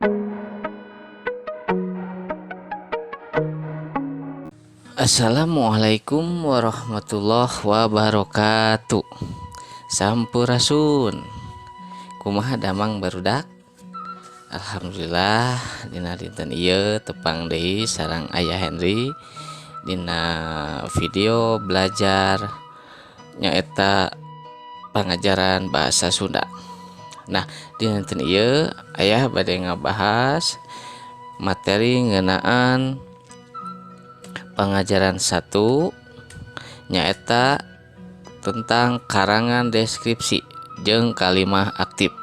Assalamualaikum warahmatullahi wabarakatuh. Sampurasun. Kumaha damang, barudak? Alhamdulillah, dina dinten ieu tepang deui sareng Ayah Henry dina video belajar, nyaeta pangajaran bahasa Sunda. Nah, dina dinten ieu Ayah bade ngabahas materi ngeunaan pengajaran 1, nyaeta tentang karangan deskripsi jeung kalimah aktif.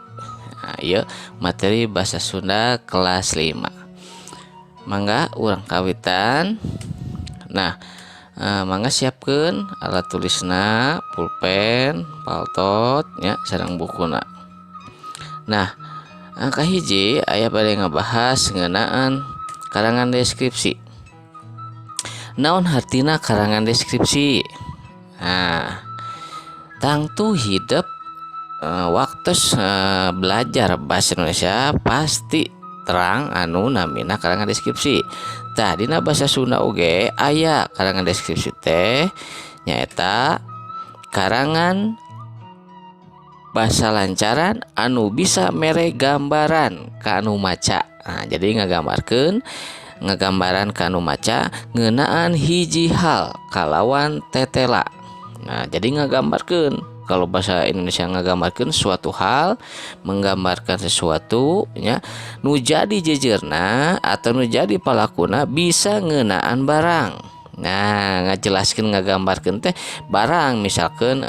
Nah, ieu materi bahasa Sunda kelas 5. Mangga urang kawitan. Nah, mangga siapkeun alat tulisna, pulpen, paltot nya, sareng bukuna. Nah, kahiji Ayah bade ngabahas ngeunaan karangan deskripsi. Naon hartina karangan deskripsi? Nah, tangtu hidep waktu belajar bahasa Indonesia pasti terang anu namina karangan deskripsi. Tah, dina bahasa Sunda oge aya karangan deskripsi teh, nyaeta karangan bahasa lancaran anu bisa mere gambaran ka anu maca. Nah, jadi ngagambarkeun, ngagambaran ka anu maca ngeunaan hiji hal kalawan tetela. Nah, jadi ngagambarkeun, kalau bahasa Indonesia ngagambarkeun suatu hal, menggambarkan sesuatu nya, nu jadi jejerna atau nu jadi palakuna bisa ngeunaan barang. Nah, ngajelaskeun, ngagambarkeun teh barang, misalkan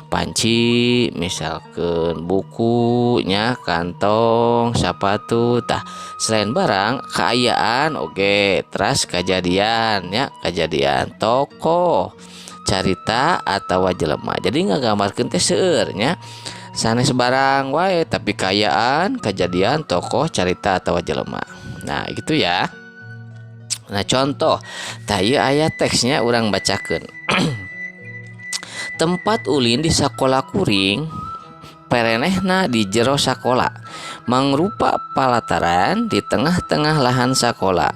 panci, misalkan buku nya, kantong, sepatu. Tah, selain barang, kaayaan oge, teras kejadian ya, kejadian, tokoh carita atau jelema. Jadi ngagambarkeun teh seueur nya, sanes barang wae, tapi kaayaan, kejadian, tokoh carita atau jelema. Nah, gitu ya. Nah, contoh tah, ieu aya teksnya, urang bacakeun. Tempat ulin di sakola kuring perenehna di jero sakola, mangrupa palataran di tengah-tengah lahan sakola.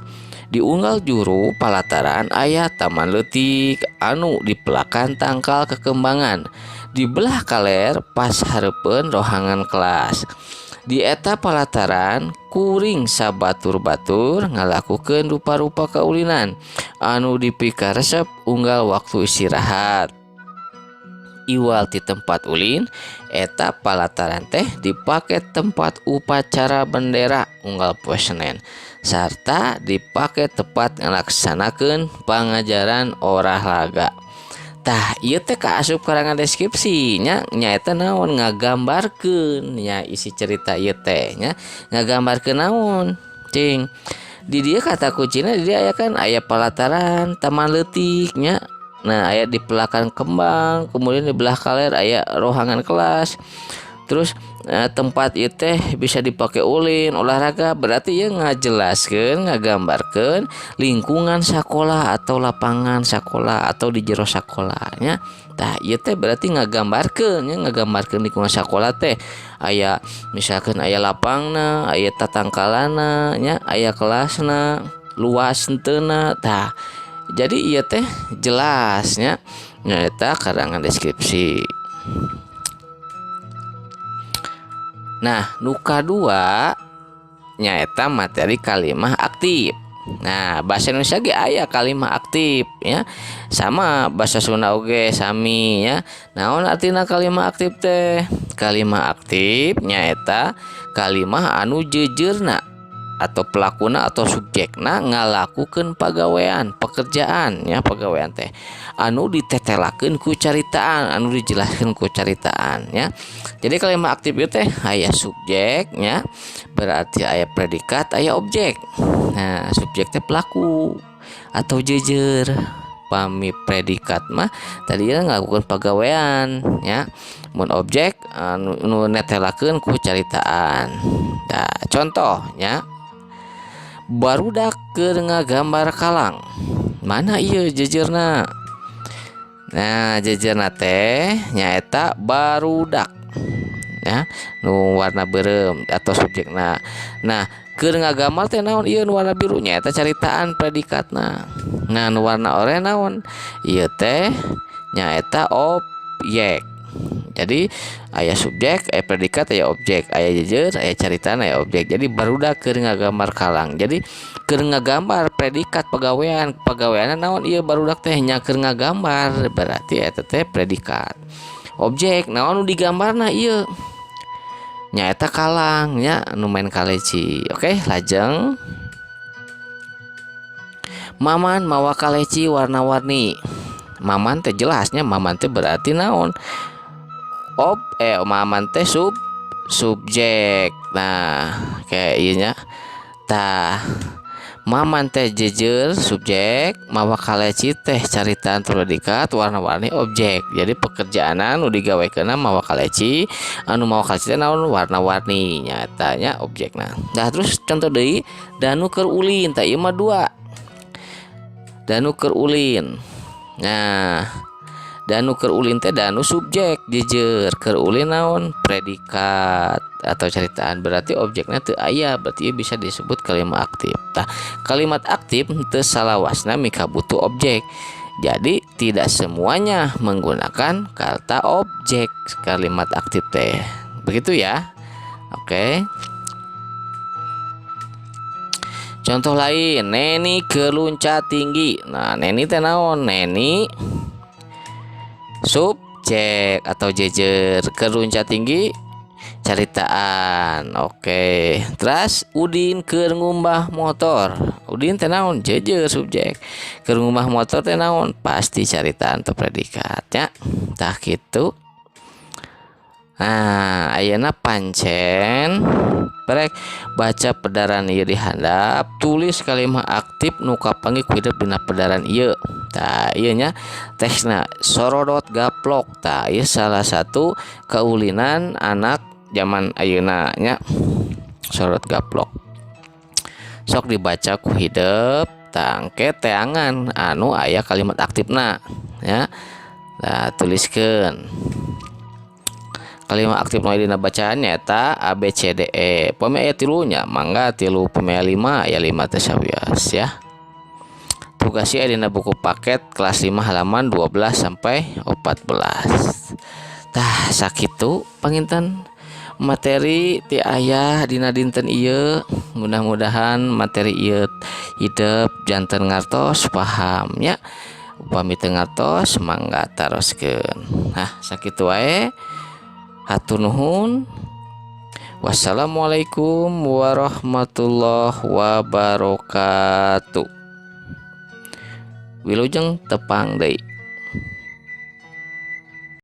Di unggal juru palataran aya taman leutik anu dipelakan tangkal kekembangan. Di belah kaler pas hareupeun rohangan kelas. Di eta palataran kuring sabatur-batur ngalakukeun rupa-rupa kaulinan anu dipikaresep unggal waktu istirahat. Iwal ti tempat ulin, eta palataran teh dipake tempat upacara bendera unggal poe Senen sarta dipake tempat ngalaksanakeun pangajaran olahraga. Tah, ieu teh kaasup karangan deskripsi nya, nyaeta naon? Ngagambarkeun nya isi cerita ieu teh nya. Ngagambarkeun naon cing di dieu? Kata kuncina di dieu aya kan, aya palataran, taman leutik nya. Nah, aya di pelakan kembang, kemudian di belah kaler aya rohangan kelas, terus tempat ieu teh bisa dipakai ulin olahraga. Berarti ya ngajelaskeun, ngagambarkeun lingkungan sekolah atau lapangan sekolah atau di jero sekolahnya. Tah, ieu teh berarti ngagambarkeun nya, ngagambarkeun lingkungan sekolah teh aya, misalkan aya lapangna, aya tatangkalana nya, aya kelasna, luas henteuna. Tah, jadi ieu teh jelasnya nyaeta karangan deskripsi. Nah, nu kadua nyaeta materi kalimah aktif. Nah, bahasa Indonesia ge aya kalimah aktif ya. Sama bahasa Sunda oge sami ya. Naon artina kalimah aktif teh? Kalimah aktif nyaeta kalimah anu jejerna atau pelakuna atau subjekna ngalakukeun pagawean, pekerjaan ya. Pagawean teh anu ditetelakeun ku caritaan, anu dijelaskeun ku caritaan ya. Jadi kalimat aktif itu teh aya subjeknya, berarti aya predikat, aya objek. Nah, subjek teh pelaku atau jejer, pami predikat mah tadi ngelakukan pagawean ya, mun objek anu nu netelakeun ku caritaan. Nah, contohnya, barudak keur ngagambar kalang. Mana ieu jejerna? Nah, jejerna teh nyaeta barudak ya, nu warna beureum atau subjekna. Nah, Keur ngagambar teh naon ieu nu warna biru nya eta caritaan predikatna. Nah nu warna oranye naon ieu teh nyaeta objek. Jadi aya subjek, aya predikat, aya objek, aya jejer, aya caritaan, aya objek. Jadi barudak keur ngagambar kalang. Jadi keur ngagambar predikat pagawean, pagaweanna naon ieu barudak teh nya keur ngagambar, berarti eta teh predikat. Objek naon nu digambarna ieu nyaeta kalang nya nu main kaleci. Oke, lajeng Maman mawa kaleci warna-warni. Maman teh jelasnya Maman teh berarti naon? Ob Maman teh subjek. Nah, kayak ieu nya. Tah, Maman teh jejer subjek, mawa kaleci teh caritaan predikat, warna-warni objek. Jadi pekerjaanan nu digawekeunna mawa kaleci, anu mawa kaleci teh naon warna-warni nyaeta nya objekna. Nah, terus contoh deui Danu keur ulin, tah ieu mah dua. Danu keur ulin. Nah, Danu keur ulin teh Danu subjek jejer, keur ulin naon predikat atau caritaan, berarti objeknya teu aya, berarti bisa disebut kalimat aktif. Tah, kalimat aktif teu salawasna mika butuh objek. Jadi tidak semuanya menggunakan kata objek kalimat aktif teh. Begitu ya. Oke. Contoh lain, Neni keur luncat tinggi. Nah, Neni teh naon? Neni subjek atau jejer, keur luncat tinggi caritaan. Oke. Terus Udin keur ngumbah motor. Udin teh naon? Jejer subjek. Keur ngumbah motor teh naon? Pasti caritaan atau predikat nya. Tah kitu. Nah, ayeuna pancen brek baca pedaran ieu di handap, tulis kalimat aktif nu kapanggih ku hidep dina pedaran ieu. Tah, ieu nya teksna sorodot gaplok. Tah, ieu salah satu kaulinan anak zaman ayeuna nya, sorodot gaplok. Sok dibaca ku hidep, tangke teangan anu aya kalimat aktifna ya. Nah, tuliskeun kalimat aktif nu dina bacaan nyaeta A B C D E. Pami aya tilu nya mangga tilu, pami aya 5 aya 5 teh sawios ya. Tugasnya dina buku paket kelas 5 halaman 12 sampai 14. Tah sakitu panginten materi ti ayah dina dinten ieu. Mudah-mudahan materi ieu hidep janten ngartos paham nya. Upami teu ngartos mangga taroskeun. Nah, sakitu wae. Hatur nuhun. Wassalamualaikum warahmatullahi wabarakatuh. Wilujeng tepang deui.